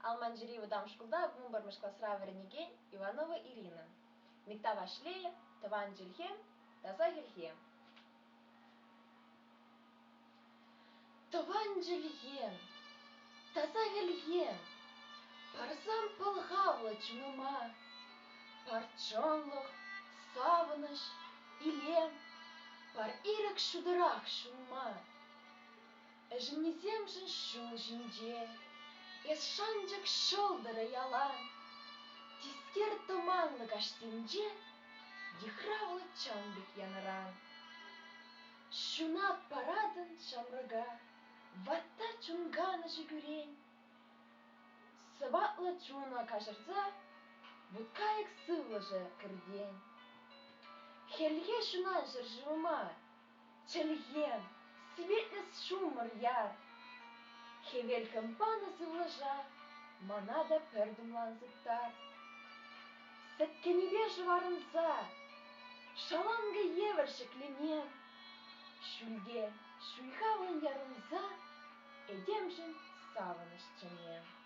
Алманчӑри вӑтам шкулта 11-мӗш класра вӗренекен Иванова Ирина. Митта Ваҫлейӗ, Тӑван чӗлхем, таса хӗлхем. Тӑван чӗлхем, таса хӗлхем, парсам пӑлхавлӑ чунӑма. Пар чӑнлӑх, савӑнӑҫ, илем, пар ирӗк ҫутӑрах ҫунма. Ӗшеннисемшӗн ҫул ҫинче эс шанчӑк ҫӑлтӑрӗ ялан. Тискер тӑманлӑ каҫсенче йыхравлӑ чан пек янӑран. Ҫунат паратӑн ҫамрӑка, ватта чун канӑҫӗ кӳрен. Сӑваплӑ чуна каҫӑрса вут-кайӑк сывлӑшӗ кӗртен. Хӗлле ҫунан ҫӗршывӑма Чӗлхем, сивӗтнӗ ҫумӑр яр. Хӗвел хӗм панӑ сывлӑша мана та пӗр тумлан сыптар. Сӗткенӗпе шӑварӑнса, шаланкӑ евӗр ҫӗкленем. Ҫӳлте ҫуйхавлӑн ярӑнса этемшӗн савӑнӑҫ чӗнем.